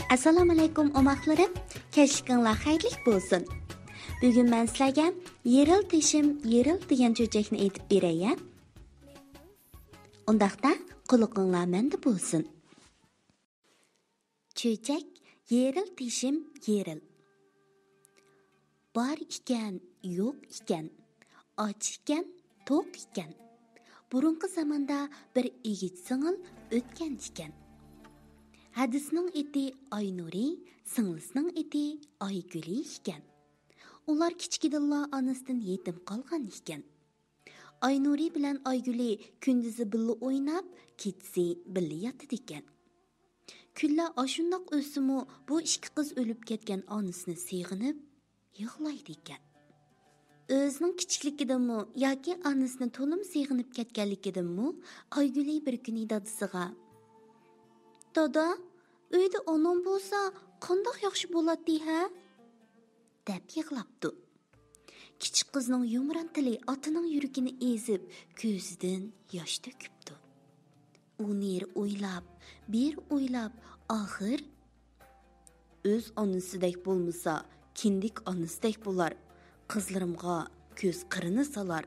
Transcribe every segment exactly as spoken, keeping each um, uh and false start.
ئەسسالامۇئەلەيكۇم ئوماقلىرىم، كەچلىكىڭلار خەيرلىك بولسۇن. بۈگۈن مەن سىلەرگە يېرىل تېشىم يېرىل دېگەن چۆچەكنى ئېيتىپ بېرەي. ئۇنداقتا قۇلىقىڭلار مەندە بولسۇن. چۆچەك، يېرىل تېشىم يېرىل. بار ئىكەن، يوق ئىكەن، ئاچ ئىكەن، توق ئىكەن. بۇرۇنقى زاماندا بىر ئىگىت سىڭىل ئۆتكەن ئىكەن. ھەدىسىنىڭ ئېتى ئاينۇرى، سىڭلىسىنىڭ ئېتى ئايگۈلى ئىكەن. ئۇلار كىچىكىدىنلا ئانىسىدىن يېتىم قالغان ئىكەن. ئاينۇرى بىلەن ئايگۈلى كۈندۈزى بىللە ئويناپ، كېچىسى بىللە ياتىدىكەن. كۈنلەر ئاشۇنداق ئۆتسىمۇ، بۇ ئىككى قىز ئۆلۈپ كەتكەن ئانىسىنى سېغىنىپ يىغلايدىكەن. ئۆزىنىڭ كىچىكلىكىدىنمۇ ياكى ئانىسىنى تولىمۇ سېغىنىپ كەتكەنلىكىدىنمۇ ئايگۈلى بىر كۈنى دادىسىغا، «دادا، ئۆيدە ئانام بولسا قانداق ياخشى بولاتتى ھە؟» دەپ يىغلاپتۇ. كىچىك قىزنىڭ يۇمران تىلى ئاتىنىڭ يۈرىكىنى ئېزىپ، كۆزىدىن ياش تۆكۈپتۇ. ئۇ نېرى ئويلاپ، بېرى ئويلاپ، ئاخىر، «ئۆز ئانىسىدەك بولمىسا، كىندىك ئانىسىدەك بولار، قىزلىرىمغا كۆز قىرىنى سالار»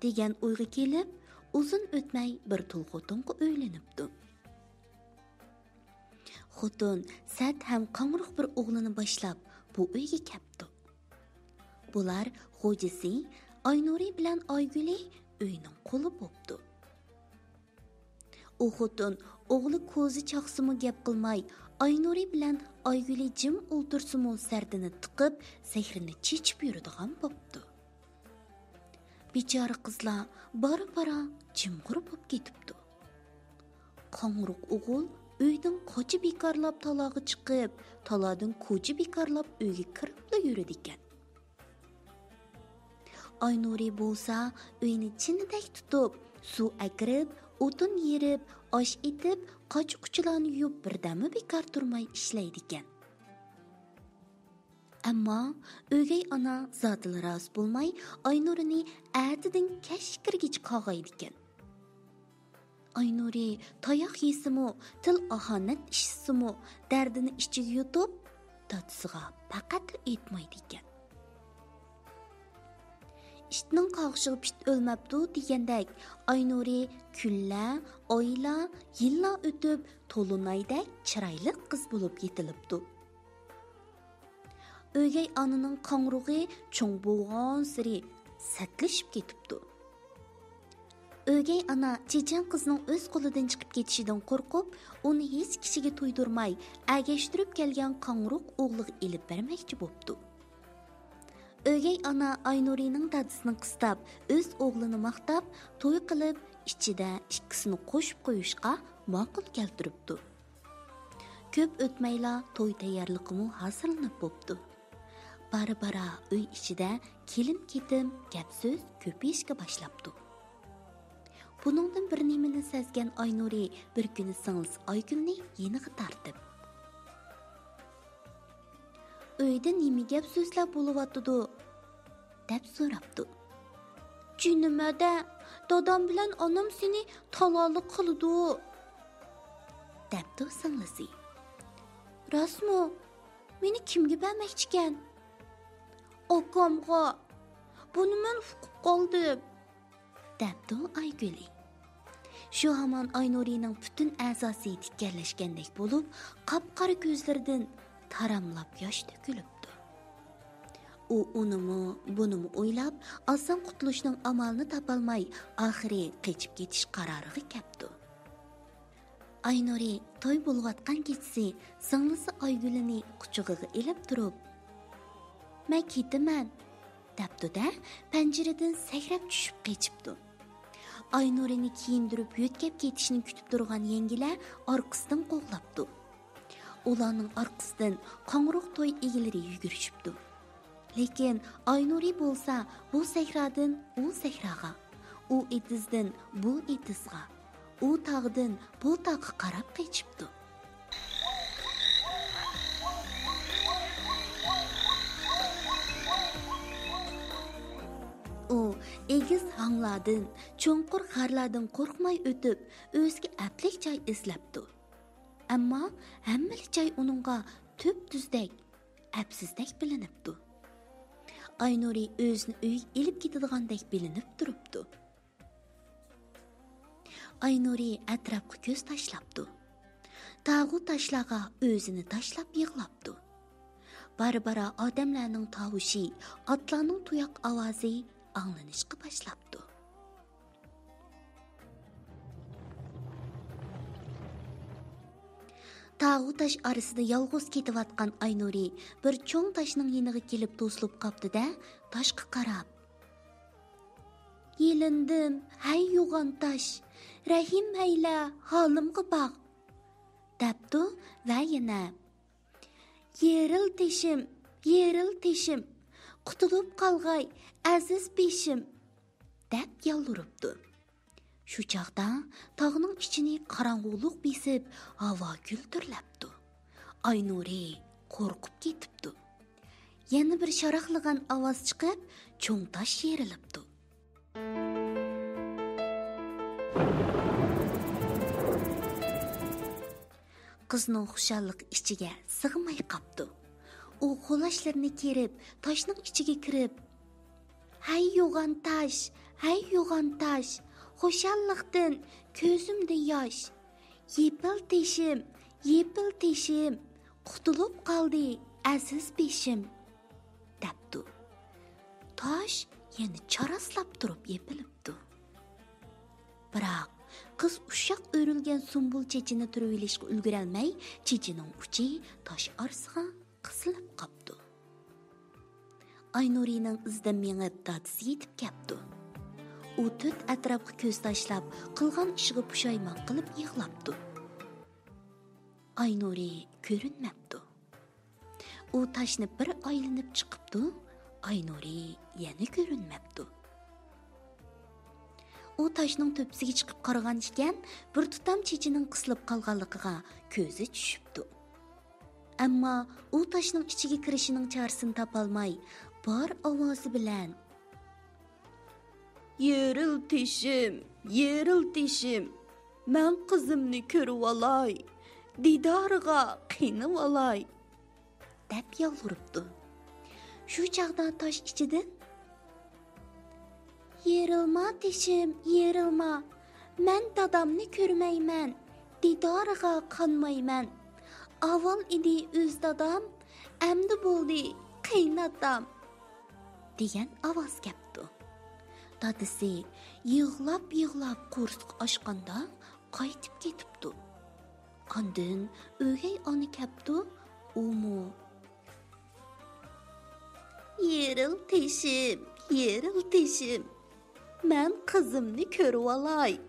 دېگەن ئويغا كېلىپ، ئۇزۇن ئۆتمەي بىر تۇل خوتۇنغا ئۆيلىنىپتۇ. خوتۇن سەت ھەم قاڭۇرۇق بىر ئوغلىنى باشلاپ بۇ ئۆيگە كەپتۇ. بۇلار خوجىسى ئاينۇرى بىلەن ئايگۈلى ئۆينىڭ قۇلى بوپتۇ. ئۇ خوتۇن ئوغلى كوزا چاقسىمۇ گەپ قىلماي، ئاينۇرى بىلەن ئايگۈلى جىم ئولتۇرسىمۇ سەردىنى تىقىپ، سېھرىنى چېچىپ يۈرىدىغان بوپتۇ. بىچارە قىزلار بارا-بارا جىمغۇر بوپ كېتىپتۇ. قاڭۇرۇق ئوغۇل ئۆيدىن قاچا بىكارلاپ تالاغا چىقىپ، تالادىن كوچا بىكارلاپ ئۆيگە كىرىپلا يۈرىدىكەن. ئاينۇرى بولسا ئۆينى چىنىدەك تۇتۇپ، سۇ ئەكىرىپ، ئوتۇن يېرىپ، ئاش ئېتىپ، قاچا-قۇچىلارنى يۇيۇپ، بىردەممۇ بىكار تۇرماي ئىشلەيدىكەن. ئەمما ئۆگەي ئانا زادىلا رازى بولماي، ئاينۇرىنى ئەتىدىن كەچ كىرگىچە قاغايدىكەن. ئاينۇرى تاياق يېسىمۇ، تىل ئاھانەت ئىشلىسىمۇ، دەردىنى ئىچىگە يۇتۇپ، دادىسىغا پەقەتلا ئېيتمايدىكەن. «ئىتنىڭ قاغىشىغا پىت ئۆلمەپتۇ» دېگەندەك، ئاينۇرى كۈنلەر، ئايلار، يىللار ئۆتۈپ، تولۇنايدەك چىرايلىق قىز بولۇپ يېتىلىپتۇ. ئۆگەي ئانىنىڭ قاڭۇرۇقى چوڭ بولغانسېرى سەتلىشىپ كېتىپتۇ. ئۆگەي ئانا چېچەن قىزنىڭ ئۆز قولىدىن چىقىپ كېتىشىدىن قورقۇپ، ئۇنى ھېچ كىشىگە تۇيدۇرماي، ئەگەشتۈرۈپ كەلگەن قاڭۇرۇق ئوغلىغا ئېلىپ بەرمەكچى بوپتۇ. ئۆگەي ئانا ئاينۇرىنىڭ دادىسىنى قىستاپ، ئۆز ئوغلىنى ماختاپ، توي قىلىپ، ئىچىدە ئىككىسىنى قوشۇپ قويۇشقا ماقۇل كەلتۈرۈپتۇ. كۆپ ئۆتمەيلا توي تەييارلىقىمۇ ھازىرلىنىپ بوپتۇ. بارا-بارا ئۆي ئىچىدە كېلىم-كېتىم، گەپ-سۆز كۆپىيىشكە باشلاپتۇ. بۇنىڭدىن بىر نېمىنى سەزگەن ئاينۇرى بىر كۈنى سىڭلىسى ئايگۈلنى يېنىغا تارتىپ، «ئۆيدە نېمە گەپ-سۆزلەر بولۇۋاتىدۇ؟» دەپ سوراپتۇ. «جېنىم-ھەدە، دادام بىلەن ئانام سېنى تالالىق قىلىدۇ» دەپتۇ سىڭلىسى. «راستمۇ؟ مېنى كىمگە بەرمەكچىكەن؟» «ئاكامغا. بۇنى مەن ئۇقۇپ قالدىم» دەپتۇ ئايگۈلى. شۇ ھامان ئاينۇرىنىڭ پۈتۈن ئەزاسى تىكەنلەشكەندەك بولۇپ، قاپقارا كۆزلىرىدىن تاراملاپ ياش تۆكۈلۈپتۇ. ئۇ ئۇنىمۇ، بۇنىمۇ ئويلاپ، ئاسان قۇتۇلۇشنىڭ ئامالىنى تاپالماي، ئاخىرى قېچىپ كېتىش قارارىغا كەپتۇ. ئاينۇرى توي بولۇۋاتقان كېچىسى سىڭلىسى ئايگۈلىنى قۇچىقىغا ئېلىپ تۇرۇپ، «مەن كېتىمەن» دەپتۇ-دە، پەنجىرىدىن سەكرەپ چۈشۈپ قېچىپتۇ. ئاينۇرىنى كىيىندۈرۈپ يۆتكەپ كېتىشنى كۈتۈپ تۇرغان يەڭگىلەر ئارقىسىدىن قوغلاپتۇ. ئۇلارنىڭ ئارقىسىدىن قاڭۇرۇق توي ئىگىلىرى يۈگۈرۈشۈپتۇ. لېكىن ئاينۇرى بولسا بۇ سەھرادىن ئۇ سەھراغا، ئۇ ئېتىزدىن بۇ ئېتىزغا، ئۇ تاغدىن بۇ تاغقا قاراپ قېچىپتۇ. ئۇ ئېگىز ھاڭلاردىن، چوڭقۇر غارلاردىن قورقماي ئۆتۈپ، ئۆزىگە ئەپلىك جاي ئىزلەپتۇ. ئەمما ھەممىلا جاي ئۇنىڭغا تۈپتۈزدەك، ئەپسىزدەك بىلىنىپتۇ. ئاينۇرى ئۆزىنى ئۆيگە ئېلىپ كېتىدىغاندەك بىلىنىپ تۇرۇپتۇ. ئاينۇرى ئەتراپقا كۆز تاشلاپتۇ. تاغۇ تاشلارغا ئۆزىنى تاشلاپ يىغلاپتۇ. بارا-بارا ئادەملەرنىڭ تاۋۇشى، ئاتلارنىڭ تۇياق ئاۋازى ئاڭلىنىشقا باشلاپتۇ. تاغۇ تاش ئارىسىدا يالغۇز كېتىۋاتقان ئاينۇرى بىر چوڭ تاشنىڭ يېنىغا كېلىپ توسۇلۇپ قاپتۇ-دە، تاشقا قاراپ، «يېلىندىم، ھەي يوغان تاش، رەھىم ئەيلە، ھالىمغا باق» دەپتۇ ۋە يەنە، «يېرىل تېشىم، يېرىل تېشىم، قۇتۇلۇپ قالغاي، ئەزىز بېشىم» دەپ يالۋۇرۇپتۇ. شۇ چاغدا تاغنىڭ ئىچىنى قاراڭغۇلۇق بېسىپ، ھاۋا گۈلدۈرلەپتۇ. ئاينۇرى قورقۇپ كېتىپتۇ. يەنە بىر شاراقلىغان ئاۋاز چىقىپ، چوڭ تاش يېرىلىپتۇ. قىزنىڭ خۇشاللىقى ئىچىگە سىغماي قاپتۇ. ئۇ قولاشلىرىنى كېرىپ، تاشنىڭ ئىچىگە كىرىپ، «ھەي يوغان تاش، ھەي يوغان تاش، خۇشاللىقتىن كۆزۈمدە ياش. يېپىل تېشىم، يېپىل تېشىم، قۇتۇلۇپ قالدى ئەزىز بېشىم» دەپتۇ. تاش يەنە چاراسلاپ تۇرۇپ يېپىلىپتۇ. بىراق، قىز ئۇششاق ئۆرۈلگەن سۇمبۇل چېچىنى تۈرۈۋېلىشقا ئۈلگۈرەلمەي، چېچىنىڭ ئۇچى تاش ئارىسىغا قىسىلىپ قاپتۇ. ئاينۇرىنىڭ ئىزىدىن مېڭىپ، دادىسى يېتىپ كەپتۇ. ئۇ تۆت ئەتراپقا كۆز تاشلاپ، قىلغان ئىشىغا پۇشايمان قىلىپ يىغلاپتۇ. ئاينۇرى كۆرۈنمەپتۇ. ئۇ تاشنى بىر ئايلىنىپ چىقىپتۇ، ئاينۇرى يەنە كۆرۈنمەپتۇ. ئۇ تاشنىڭ تۆپىسىگە چىقىپ قارىغان ئىكەن، بىر تۇتام چېچىنىڭ قىسىلىپ قالغانلىقىغا كۆزى چۈشۈپتۇ. ئەمما ئۇ تاشنىڭ ئىچىگە كىرىشىنىڭ چارىسىنى تاپالماي، بار ئاۋازى بىلەن، «يېرىل تېشىم، يېرىل تېشىم، مەن قىزىمنى كۆرۈۋالاي، دىدارىغا قېنىۋالاي» دەپ يالۋۇرۇپتۇ. شۇ چاغدا تاش ئىچىدىن، «يېرىلما تېشىم، يېرىلما، مەن دادامنى كۆرمەيمەن، دىدارىغا قانمايمەن. ئاۋۋال ئىدى ئۆز دادام، ئەمدى بولدى قېيىنئاتام» دېگەن ئاۋاز كەپتۇ. دادىسى يىغلاپ-يىغلاپ قورسىقى ئاچقاندا قايتىپ كېتىپتۇ. ئاندىن ئۆگەي ئانا كەپتۇ، ئۇمۇ، «يېرىل تېشىم، يېرىل تېشىم، مەن قىزىمنى كۆرۈۋالاي،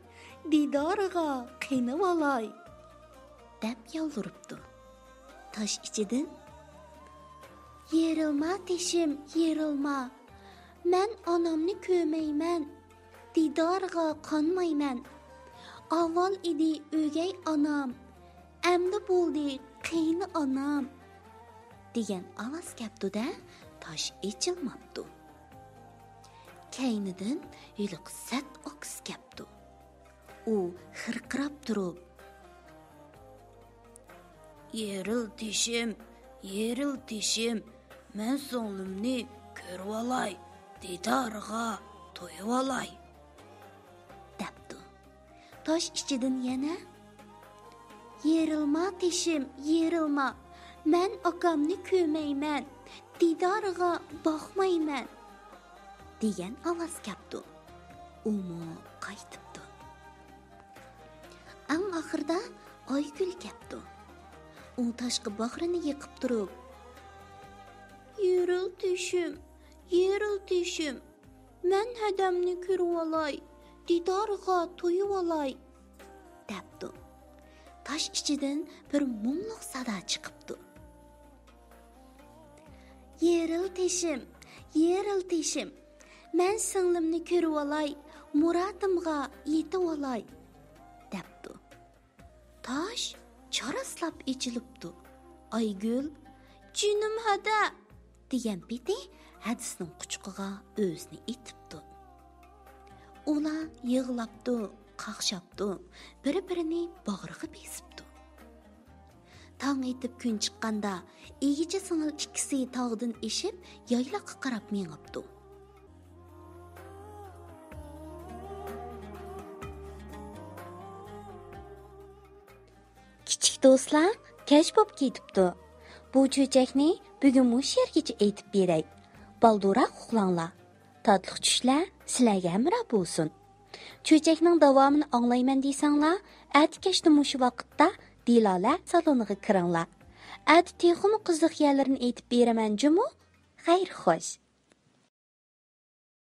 دىدارىغا قېنىۋالاي» دەپ يالۋۇرۇپتۇ. تاش ئىچىدىن، «يېرىلما تېشىم، يېرىلما، مەن ئانامنى كۆرمەيمەن، دىدارىغا قانمايمەن. ئاۋۋال ئىدى ئۆگەي ئانام، ئەمدى بولدى قېيىنئانام» دېگەن ئاۋاز كەپتۇ-دە، تاش ئېچىلماپتۇ. كەينىدىن ھېلىقى سەت ئاكىسى كەپتۇ. ئۇ خىرقىراپ تۇرۇپ، «يېرىل تېشىم، يېرىل تېشىم، مەن سىڭلىمنى كۆرۈۋالاي، دىدارىغا تويۇۋالاي» دەپتۇ. تاش ئىچىدىن يەنە، «يېرىلما تېشىم، يېرىلما، مەن ئاكامنى كۆرمەيمەن، دىدارىغا باقمايمەن» دېگەن ئاۋاز كەپتۇ. ئۇمۇ قايتىپتۇ. ئەڭ ئاخىرىدا ئايگۈل كەپتۇ. ئۇ تاشقا باغرىنى يېقىپ تۇرۇپ، «يېرىل تېشىم، يېرىل تېشىم، مەن ھەدەمنى كۆرۈۋالاي، دىدارىغا تويۇۋالاي» دەپتۇ. تاش ئىچىدىن بىر مۇڭلۇق سادا چىقىپتۇ. «يېرىل تېشىم، يېرىل تېشىم، مەن سىڭلىمنى كۆرۈۋالاي، مۇرادىمغا يېتىۋالاي» دەپتۇ. تاش چاراسلاپ ئېچىلىپتۇ. ئايگۈل، «جېنىم ھەدە!» دېگەن پېتى ھەدىسىنىڭ قۇچىقىغا ئۆزىنى ئېتىپتۇ. ئۇلار يىغلاپتۇ، قاقشاپتۇ، بىر-بىرىنى باغرىغا بېسىپتۇ. تاڭ ئېتىپ كۈن چىققاندا، ئىگىچە سىڭىل ئىككىسى تاغدىن ئېشىپ، يايلاققا قاراپ مېڭىپتۇ. كىچىك دوستلار، كەچ بولۇپ كېتىپتۇ. بۇ چۆچەكنى بۈگۈن مۇشۇ يەرگىچە ئېيتىپ بېرەي. بالدۇرراق ئۇخلاڭلار. تاتلىق چۈشلەر سىلەرگە ھەمراھ بولسۇن. چۆچەكنىڭ داۋامىنى ئاڭلايمەن دېسەڭلار، ئەتە كەچتە مۇشۇ ۋاقىتتا دىلالە سالونىغا كىرىڭلار. ئەتە تېخىمۇ قىزىق يەرلىرىنى ئېيتىپ بېرىمەن جۇمۇ. خەير خوش.